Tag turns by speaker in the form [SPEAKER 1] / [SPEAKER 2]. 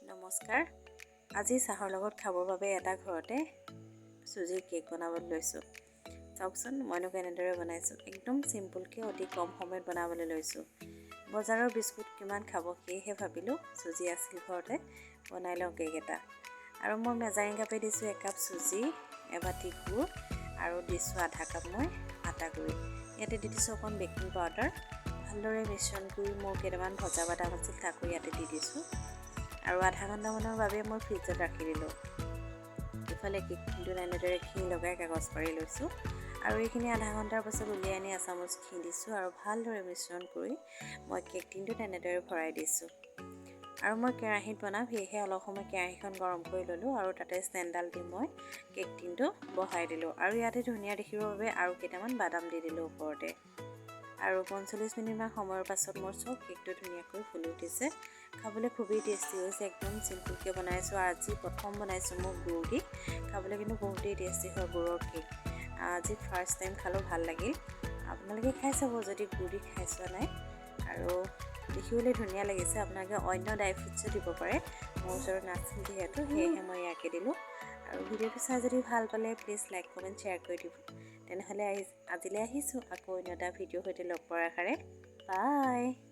[SPEAKER 1] নমস্কাৰ। আজি চাহৰ লগত খাবৰ বাবে এটা ঘৰতে চুজিৰ কেক বনাবলৈ লৈছোঁ। চাওকচোন, মইনো কেনেদৰে বনাইছোঁ। একদম চিম্পুলকৈ অতি কম সময়ত বনাবলৈ লৈছোঁ। বজাৰৰ বিস্কুট কিমান খাব, সেয়েহে ভাবিলোঁ চুজি আছিল ঘৰতে, বনাই লওঁ কেক এটা। আৰু মই মেজাৰিং কাপে দিছোঁ একাপ চুজি, এবাটি গুড় আৰু দিছোঁ আধা কাপ মই আটা গুড়ি। ইয়াতে দি দিছোঁ অকণ বেকিং পাউডাৰ। ভালদৰে মিশ্ৰণ কৰি মোৰ কেইটামান ভজা বাদাম আছিল, তাকো ইয়াতে দি দিছোঁ আৰু আধা ঘণ্টামানৰ বাবে মই ফ্ৰিজত ৰাখি দিলোঁ। ইফালে কেকটো এনেদৰে ঘি লগাই কাগজ পাৰি লৈছোঁ আৰু এইখিনি আধা ঘণ্টাৰ পাছত উলিয়াই আনি এচামুচ ঘি দিছোঁ আৰু ভালদৰে মিশ্ৰণ কৰি মই কেক টিনটোত এনেদৰে ভৰাই দিছোঁ। আৰু মই কেৰাহীত বনাম, সেয়েহে অলপ সময় কেৰাহীখন গৰম কৰি ল'লোঁ আৰু তাতে ষ্টেণ্ডডাল দি মই কেক টিনটো বহাই দিলোঁ আৰু ইয়াতে ধুনীয়া দেখিবৰ বাবে আৰু কেইটামান বাদাম দি দিলোঁ ওপৰতে। আৰু 45 মিনিটমান সময়ৰ পাছত মোৰ চব কেকটো ধুনীয়াকৈ ফুলি উঠিছে। খাবলৈ খুবেই টেষ্টি হৈছে। একদম চিম্পুলকৈ বনাইছোঁ, আজি প্ৰথম বনাইছোঁ মই গুড় দি। খাবলৈ কিন্তু বহুতেই টেষ্টি হয় গুড়ৰ কেক। আজি ফাৰ্ষ্ট টাইম খালোঁ, ভাল লাগিল। আপোনালোকে খাই চাব যদি গুড় দি খাই চোৱা নাই। আৰু দেখিবলৈ ধুনীয়া লাগিছে। আপোনালোকে অন্য ড্ৰাই ফ্ৰুটছো দিব পাৰে। মোৰ ওচৰত নাছিল যিহেতু, সেয়েহে মই ইয়াকে দিলোঁ। আৰু ভিডিঅ'টো চাই যদি ভাল পালে প্লিজ লাইক, কমেণ্ট, শ্বেয়াৰ কৰি দিব। তেনেহ'লে আহি আজিলৈ আহিছোঁ, আকৌ অন্য এটা ভিডিঅ'ৰ সৈতে লগ পোৱাৰ আশাৰে। বাই।